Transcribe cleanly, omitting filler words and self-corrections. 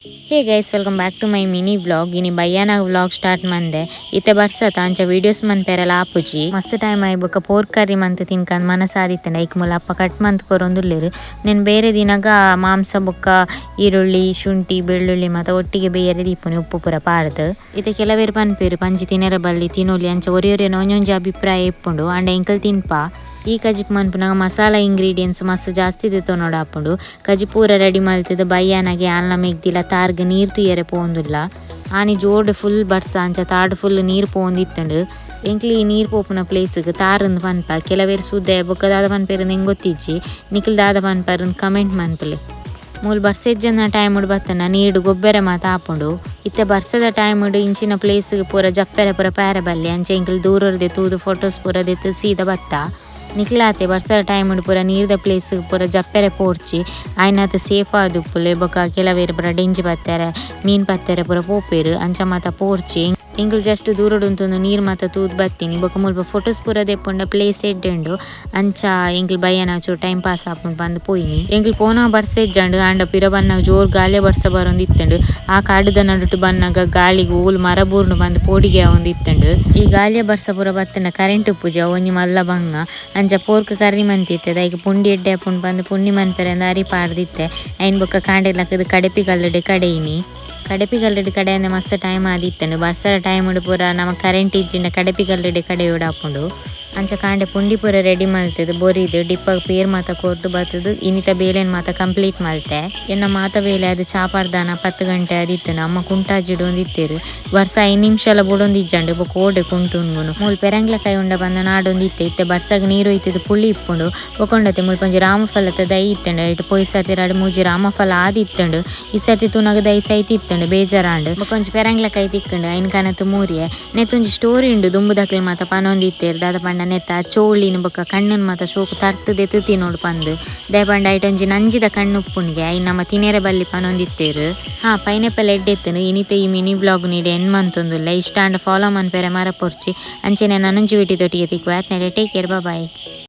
Hey guys, welcome back to my mini vlog. ಇನಿ ಬಯ್ಯಾನಾಗ vlog start ಮಂದೆ. ಇತ್ತೆ ಬರ್ಸತ, ಅಂಚ videos ಮನ್ಪೆರೆಲ ಆಪುಜಿ. ಮಸ್ತ್ ಟೈಮ್ ಆಯಿ ಬೊಕ್ಕ ಪೋರ್ಕ್ ಕರಿ ಮಂತ್ ತಿನ್ಕಂದ್ ಮನಸಾದಿತ್ತಂಡ. ಐಕ್ ಮೂಲ ಅಪ್ಪ ಕಟ್ ಮಂತ್ ಕೊರೊಂದುಲ್ಲೆರ್. ನೆನ್ ಬೇರೆ ದಿನಗ ಮಾಂಸ ಬೊಕ್ಕ ಈರುಳ್ಳಿ, ಶುಂಠಿ, ಬೆಳ್ಳುಳ್ಳಿ ಮಾತ ಒಟ್ಟಿಗೆ ಬೇಯರೆ ದೀಪುನಿ, ಉಪ್ಪು ಪೂರ ಪಾಡ್ದ್. ಇತ್ತೆ ಕೆಲವೇರು ಪನ್ಪೆರ್ ಪಂಜಿ ತಿನೆರೆ ಬಲ್ಲಿ, ತಿನೊಲಿ. ಅಂಚ ಒರಿ ಒರಿಯನ ಒಂಜೊಂಜಿ ಅಭಿಪ್ರಾಯ ಇಪ್ಪುಂಡು. ಆಂಡ ಎಂಕಲ್ ತಿನ್ಪ. ಈ ಕಜಿಪ್ ಮನ್ಪುನಾಗ ಮಸಾಲ ಇಂಗ್ರೀಡಿಯೆಂಟ್ಸ್ ಮಸ್ತ್ ಜಾಸ್ತಿ ದೆತೊನೊಡಾಪುಂಡು. ಕಜಿಪು ಪೂರ ರೆಡಿ ಮಲ್ತುದು ಬಯ್ಯಾನಗೆ ಆಲ್ನ ಮೆಗ್ದಿಲ ತಾರ್ಗ್ ನೀರ್ ತೂಯರೆ ಪೋವೊಂದುಲ್ಲ. ಆನಿ ಜೋರ್ಡ್ ಫುಲ್ ಬರ್ಸ, ಅಂಚ ತಾರ್ಡ್ ಫುಲ್ ನೀರ್ ಪೋವೊಂದಿತ್ತುಂಡು. ಎಂಕ್ಲು ಈ ನೀರ್ ಪೋಪುನ ಪ್ಲೇಸ್ಗ್ ತಾರಂದ್ ಪನ್ಪ. ಕೆಲವೇರ್ ಸುದೆ ಬೊಕ್ಕ ದಾದ ಪನ್ಪೆರ್ ಎಂಕ್ ಗೊತ್ತಿಜ್ಜಿ. ನಿಕುಲು ದಾದ ಪನ್ಪರ್ ಕಮೆಂಟ್ ಮನ್ಪುಲೆ. ಮೂಲು ಬರ್ಸೆಜ್ಜನ ಟೈಮ್ ಬತ್ತನ ನೀರ್ಡ್ ಗೊಬ್ಬೆರೆ ಮಾತ ಆಪುಂಡು. ಇತ್ತೆ ಬರ್ಸದ ಟೈಮ್ ಇಂಚಿನ ಪ್ಲೇಸ್ ಪೂರ ಜಪ್ಪೆರೆ ಪೂರ ಪೋಯೆರೆ ಬಲ್ಲಿ. ಅಂಚ ಎಂಕುಲು ದೂರರ್ದೆ ತೂದು ಫೋಟೋಸ್ ಪೂರ ದೆತ್ತ್ ಸೀದಾ ಬತ್ತ. ನಿಕ್ಲಾತೆ ಬರ್ಸದ ಟೈಮ್ ಪೂರ ನೀರ್ದ ಪ್ಲೇಸ್ ಪೂರ ಜಪ್ಪೆರೆ ಪೋರ್ಚಿ. ಆಯ್ನಾತ್ ಸೇಫ್ ಆದುಪ್ಪುಲೆ. ಬೊಕ್ಕ ಕೆಲವೇರ್ ಪೂರ ಡೆಂಜಿ ಪತ್ತೆರೆ, ಮೀನ್ ಪತ್ತೆರೆ ಪೂರ ಪೋಪೆರ್. ಅಂಚ ಮಾತ ಪೋರ್ಚಿ. ಎಂಕುಲು ಜಸ್ಟ್ ದೂರಡ್ ಉಂತೊಂದು ನೀರ್ ಮಾತ ತೂದು ಬತ್ತೀನಿ. ಬೊಕ್ಕ ಮುಲ್ಪ ಫೋಟೋಸ್ ಪೂರ ದೆಪ್ಪುಂಡ ಪ್ಲೇಸ್ ಎಡ್ಡೆ ಉಂಡು. ಅಂಚ ಎಂಕುಲು ಬಯ್ಯನ ಚೂರು ಟೈಮ್ ಪಾಸ್ ಆಪುಂಡು ಪಂದ್ ಪೋಯಿನಿ. ಎಂಕುಲು ಪೋನ ಬರ್ಸ ಇಜ್ಜಂಡ್. ಆಂಡ ಪಿರ ಬನ್ನಗ ಜೋರ್ ಗಾಳಿ ಬರ್ಸ ಬರೊಂದಿತ್ತುಂಡು. ಆ ಕಾಡುದ ನಡುಟು ಬನ್ನಗ ಗಾಳಿಗ್ ಓಲು ಮರ ಬೂರ್ಂಡು ಪಂದ್ ಪೋಡಿಗೆ ಆವೊಂದಿತ್ತುಂಡು. ಈ ಗಾಳಿಯ ಬರ್ಸ ಪೂರ ಬತ್ತುಂಡ ಕರೆಂಟ್ ಉಪ್ಪುಜಿ, ಅವು ಒಂಜಿ ಮಲ್ಲ ಬಂಗ. ಅಂಚ ಪೋರ್ಕ್ ಕರಿ ಮಂತಿತ್ತೆ. ಐಕ್ ಪುಂಡಿ ಎಡ್ಡೆ ಆಪುಂಡು ಪಂದ್ ಪುಂಡಿ ಮನ್ಪೆರೆ ಅರಿ ಪಾಡ್ದಿತ್ತೆ. ಐನ್ ಬೊಕ್ಕ ಕಾಂಡೆ ಲಕ್ಕುದು ಕಡೆಪಿ ಕಲ್ಲುಡು ಕಡೆಯಿನಿ. ಕಡೆಪಿ ಕಲ್ಲುಡು ಕಡೆಯಂದೆ ಮಸ್ತ್ ಟೈಮ್ ಆದಿತ್ತುಂಡು. ಬರ್ಸದ ಟೈಮ್ ಪೂರ ನಮ ಕರೆಂಟ್ ಇಜ್ಜಿಂಡ ಕಡೆಪಿ ಕಲ್ಲುಡು ಕಡೆಯೊಡಾಪುಂಡು. ಅಂಚ ಕಾಂಡೆ ಪುಂಡಿ ಪೂರ ರೆಡಿ ಮಲ್ತುದು ಬೊರಿದು ಡಿಪ್ಪಗ್ ಪೇರ್ ಮಾತ ಕೊರ್ದು ಬತ್ತುದು ಇನಿತ ಬೇಲೆನ್ ಮಾತ ಕಂಪ್ಲೀಟ್ ಮಲ್ತೆ. ಎನ್ನ ಮಾತ ಬೇಲೆ ಅದು ಚಾಪಾರ್ದಾನ 10 ಗಂಟೆ ಆದಿತ್ತುಂಡು. ಅಮ್ಮ ಕುಂಟಾಜಿಡೊಂದಿತ್ತೆರ್. ಬರ್ಸ 5 ನಿಮಿಷಲ ಬುಡೊಂದಿಜ್ಜಂಡು. ಬೊಕ್ಕ ಓಡೆ ಕುಂಟುಂಗುನು ಮೂಲು ಪೆರಂಗ್ಲಕಾಯಿ ಉಂಡ ಪಂದ್ ನಾಡೊಂದಿತ್ತೆ. ಇತ್ತೆ ಬರ್ಸಗ್ ನೀರು ಒಯ್ತುದು ಪುಳಿ ಇಪ್ಪುಂಡು. ಬೊಕೊಂಡತೆ ಮುಲ್ಪ ಒಂಜಿ ರಾಮಫಲತ ದೈ ಇತ್ತುಂಡು. ಐಟ್ ಪೋಯಿ ಸರ್ತಿ ರಡ್ಡ್ ಮೂಜಿ ರಾಮಫಲ ಆದಿತ್ತುಂಡು. ಈ ಸರ್ತಿ ತೂನಗ ದೈ ಸೈತ್ ಇತ್ತುಂಡು, ಬೇಜಾರಾಂಡ್. ಬೊಕ ಒಂಜಿ ಪೆರಂಗ್ಲಕಾಯಿ ತಿಕ್ಕುಂಡು. ಐನ್ ಕನತ್ ಮೂರಿಯೆ. ನೆತ್ತೊಂಜಿ ಸ್ಟೋರಿ ಉಂಡು. ದುಂಬುದಕ್ಲ್ ಮಾತ ಪನೊಂದಿತ್ತೆರ್. ದಾದ ಪಂಡ ನೆತ್ತ ಚೋಳಿನ ಬೊಕ್ಕ ಕಣ್ಣನ್ ಮಾತ ಶೋಕು ತರ್ತ್ ದೆತ್ತ್ ತಿನೊಡು ಪಂದ್. ದಾಯೆ ಪಂಡ ಐಟ್ ಒಂಜಿ ನಂಜಿದ ಕಣ್ಣು ಉಪ್ಪುಂಡ್ಗೆ, ಐನ್ ನಮ ತಿನೆರೆ ಬಲ್ಲಿ ಪನೊಂದಿತ್ತೆರ್. ಹಾ, ಪೈನಾಪಲ್ ಎಡ್ಡೆ ಇತ್ತುಂಡು. ಇನಿತ ಈ ಮಿನಿ ವ್ಲಾಗ್ ನೀಡೆ ಎಂಡ್ ಮಂತೊಂದುಲ್ಲ. ಇಷ್ಟ ಆಂಡ ಫಾಲೋ ಮನ್ಪೆರೆ ಮರಪೊರ್ಚಿ. ಅಂಚೆನೆ ನನೊಂಜಿ ವಿಡಿಯೋದೊಟ್ಟಿಗೆ ತಿಕ್ಕುವ. Take care, bye.